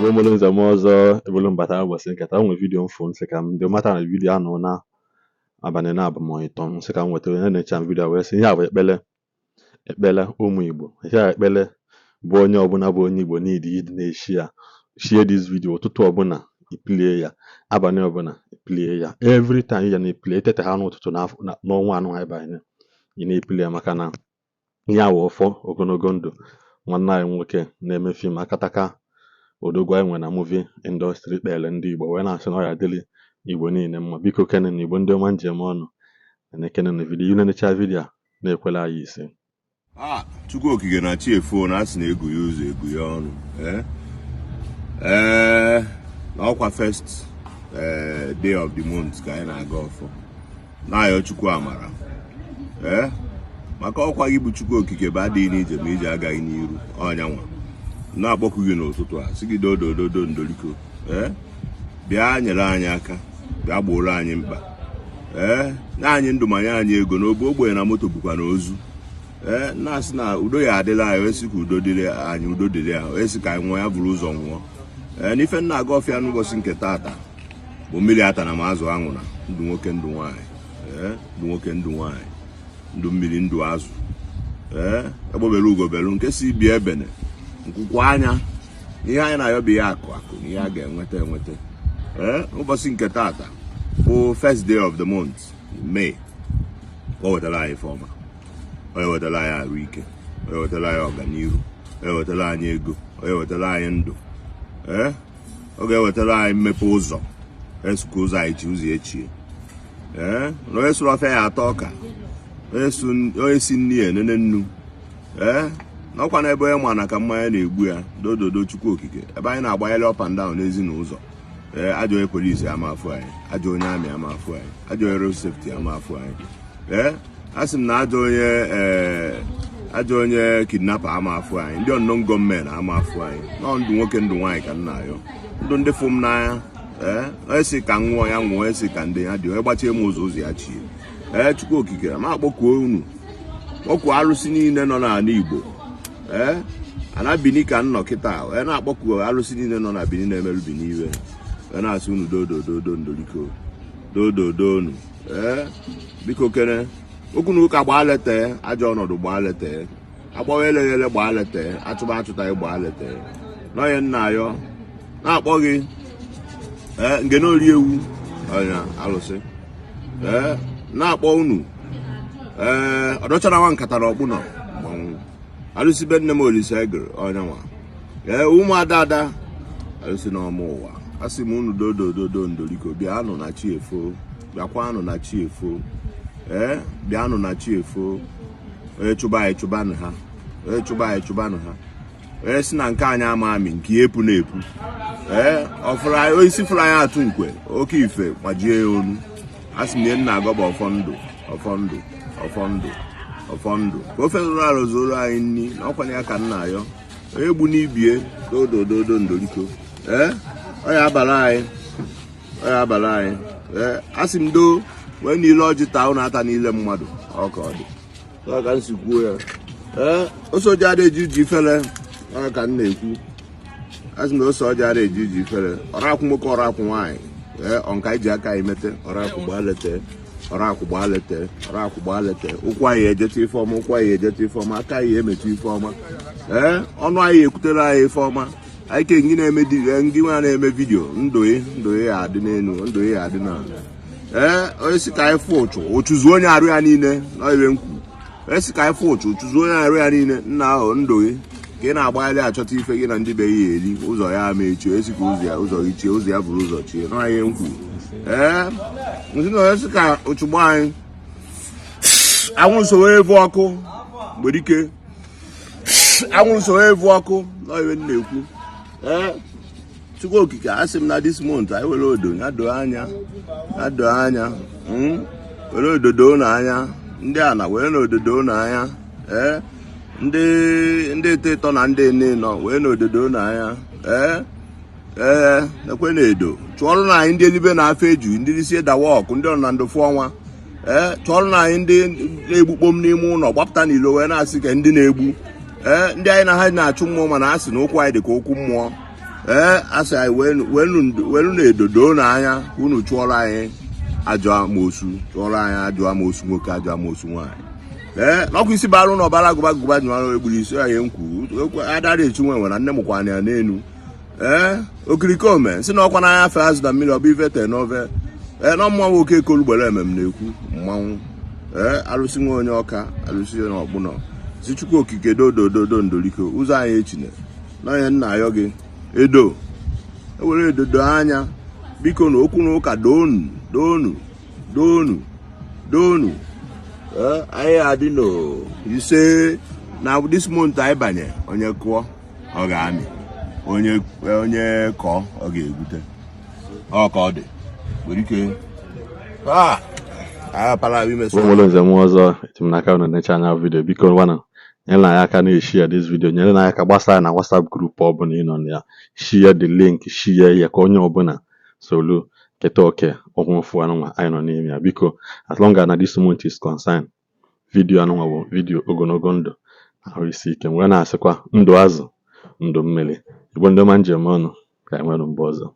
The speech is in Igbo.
Igbo mụrụ nze m ọzọ ebulu mbata ụbọchị nketa o nwere vidiyo m fụ nsị ka m dị mata na vidiyo anọ na abalị na abụ ma ịtọ nsị ka m nweta onye na-echa m vidiyo wee sị ihe a bụ ekpele ekpele ụmụ Igbo. Ihe a ekpele bụ onye ọbụla bụ onye Igbo niile ịdị na-eshi ya share this video ụtụtụ ọbụla ipilie ya, abalị ọbụla ipilie ya, every time ya na-epile etete ha n'ụtụtụ n'ọnwa anụ anyị banye ị na-epile ya maka na ihe a wụ ọfọ ogologo ndụ. Nwanne anyị nwoke na-eme fim akataka odogwu anyị nwere na movie industry kpere ndị Igbo wee na-asị na ọ ya adịrị Igbo niile mma. Biko kene na Igbo ndị ọma njem ọnụ na-ekene na vidiyo unu necha vidiyo a na-ekwela anyị ise. A Chukwu Okike na chi efuo na asị na egu ya ụzọ egu ya ọnụ. Ee, na ọkwa first day of the month ka anyị na-aga ọfọ na-ayọ Chukwu amara, ee, maka ọkwa gị bụ Chukwu Okike bụ adịghị n'ije ma ije agaghị n'iru. Ọnyanwa na-akpọku gị n'ụtụtụ a sị gị dodododo ndoliko, ee, bịa nyere anyị aka, bịa gboro anyị mkpa, ee, nye anyị ndụ ma nye anyị ego na obu ogbenye na moto bụkwa na ozu. Ee, na-asị na udo ya adịla anyị, esi ka udo dịrị anyị, udo dịrị ya, esi ka anyị nwụọ ya buru ụzọ nwụọ. Ee, n'ife nna aga ọfịa n'ụbọchị nke taata bụ mmiri ata na ma azụ anwụ na ndụ nwoke ndụ nwaanyị, ee, ndụ nwoke ndụ nwaanyị, ndụ mmiri ndụ azụ, ee, egbobere ugobelu nke si bie ebene nkwụkwọ anya. Ihe anyị na-ayọ bụ ihe akụ akụ na ihe a ga-enweta enweta. Ee, ụbọchị nke taata bụ first day of the month, May, ka o wetara anyị ife ọma, onye wetara anyị arụ ike, onye wetara anyị ọganihu, onye wetara anyị ego, onye wetara anyị ndụ, ee, ọ ga-ewetara anyị mmepe ụzọ, esukwa ụzọ anyị chi ụzọ echie, ee, na onye sụrụ ọfịa ya atọ ọka, onye si nni ya enene nnu, ee, n'ọkwa n'ebe onye ma na ka mmanya na-egbu ya. Dododo Chukwu Okike, ebe anyị na-agbanyere up and down n'ezinụzọ, ee, ajọ onye polisi ama afụ anyị, ajọ onye army ama afụ anyị, ajọ onye road safety ama afụ anyị, ee, a sị m na ajọ onye, ee, ajọ onye kidnapper ama afụ anyị, ndị unknown gunmen ama afụ anyị. Nọ ndụ nwoke ndụ nwaanyị ka m na-ayọ, ndụ ndị fụ m n'anya, ee, onye si ka m nwụọ ya nwụọ, onye si ka ndị ya dị, onye gbachie m ụzọ ụzọ ya chie. Ee, Chukwu Okike, ma akpọkuo unu, kpọkuo arụsị niile nọ n'ala Igbo. Ee, ana Bini ka m nọ kịta wee na-akpọkuo arụsị niile nọ na Bini na-emerụ Bini iwe, wee na-asị unu dodododo ndoliko dododonu. Ee, biko kene okwu na ụka gbaa leta, ajọ ọnọdụ gbaa leta, agbawa eleghele gbaa leta, achụba achụtaghị gbaa leta n'onye nna ayọ na-akpọ gị. Ee, ngene ori ewu ọnya alụsị, ee, na-akpọ unu. Ee, ọdọchara nwa nkata na ọkpụ nọ mmanwụ alụsị be nne m Olise egere ọnya nwa. Ee, ụmụada ada alụsị na ọma ụwa, asị m unu dodododo ndoliko, bịanụ na chi efo, bịakwanụ na chi efo, ee, bịanụ na chi efo. Onye chụba anyị chụbanụ ha, onye chụba anyị chụbanụ ha, onye si na nke anyị ama amị nke ya epu na-epu, ee, ọfụrụ anyị onye isi fụrụ anyị atụ nkwe oke ife gbajie ya onu. A sị m na ihe nna agọ bụ ọfọ ndụ, ọfọ ndụ, ọfọ ndụ, ọfọ ndụ, ka ofe rụrụ arụ zoro anyị nni na ọkwanye ya ka nna ayọ. Onye gbu n'ibie dodododo ndoliko, ee, ọ ya abara anyị, ọ ya abara anyị. Ee, a sị m doo wee niile ọjị taa ụnụ ata niile mmadụ ọ ka ọ dị ọ ka m si kwuo ya. Ee, ose ọjị ada eji ji ifere ọ ka m na-ekwu. A sị m na ose ọjị ada eji ji ifere ọrụ akwụ nwoke, ọrụ akwụ nwaanyị. Ee, ọ nka anyị ji aka anyị mete ọrụ akwụ gbaa lete, ọrụ akwụ gbaa lete, ọrụ akwụ gbaa lete. Ụkwụ anyị ejeta ife ọma, ụkwụ anyị ejeta ife ọma, aka anyị emetụ ife ọma, ee, ọnụ anyị ekwutere anyị ife ọma. Anyị ke ngị na-eme ngị nwa na-eme vidiyo, ndụ ị ndụ ị adị n'elu, ndụ ị adị n'ala. Ee, onye si ka anyị fụ ụchụ ụchụ zuo onye arụ ya niile n'ire nkwu, onye si ka anyị fụ ụchụ ụchụ zuo onye arụ ya niile, nna ahụ ndụ gị ka ị na-agbagharị achọta ife gị na ndị be ya eri ụzọ ya ama echi, onye si ka ụzọ ya ụzọ gị chie ụzọ ya bụrụ ụzọ chie n'ahịa nkwu. Ee, nsị na onye si ka ụchụ gbaa anyị anwụrụ sowe evu ọkụ mgbe dike anwụrụ sowe evu ọkụ n'ire m na-ekwu. Ee, Chukwu Okike, asị m na this month anyị were odo ya doo anya, ya doo anya, were ododo na anya ndị ana were na ododo na anya, ee, ndị ito ịtọ na ndị nne nọ were na ododo na anya, ee, ee, ekwe na edo chụọrọ na anyị ndị elibe na-afọ eju, ndị isi dawa ọkụ, ndị nọ na ndụfụ ọnwa, ee, chụọrọ na anyị ndị na-egbukpom n'ime ụlọ gbapụta n'ilo wee na-asị ka ndị na-egbu, ee, ndị anyị na ha na-achụ mmụọ mana a sị na ụkwụ anyị dị ka ụkwụ mmụọ. Ee, asị anyị welu na edodo n'anya ka unu chụọrọ anyị ajọ amoosu, chụọrọ anyị ajọ amoosu nwoke, ajọ amoosu nwaanyị. Ee, n'ọkụ isi bara ụlọ ọbara agụba gụba jụmara egburu isi anyị nkwu adara echu nwe nwere nne mụkwana ya n'elu. Ee, okirikome si na ọkwa n'anya fe azụ na mmiri ọbụ ife te n'ofe. Ee, na mmanwụ oke kolugbere emem na-ekwu mmanwụ. Ee, arụsị nwa onye ọka, arụsị onye ọkpụnọ si Chukwu okike dodododo ndoliko ụzọ anyị echine n'onye nna ayọ gị edo ewere edodo anya biko na okwu na ụka doonu doonu doonu doonu. Ee, anyị adị no ise na this month anyị banye, onye kụọ ọ ga-amị, onye onye kọọ ọ ga-egwute. Ọ ka ọ dị nwere ike ah para ime. Nwere nze m ọzọ eji m n'aka unu necha anya video. Biko nwana, nyere anyị aka na-eshare this video, nyere anyị aka gbasaa ya na WhatsApp group ọbụla ị nọ na ya. Share the link, share ya ka onye ọbụla solu keta oke ọnwa ofu anụnwa anyị nọ n'ime ya. Biko, as long as na this month is concerned, video anụnwa bụ video ogologo ndụ, ahụ isi ike. Wee na-asịkwa ndụ azụ, ndụ mmiri. Igbo ndị ọma, njem ọnụ ka anyị nwere mgbe ọzọ.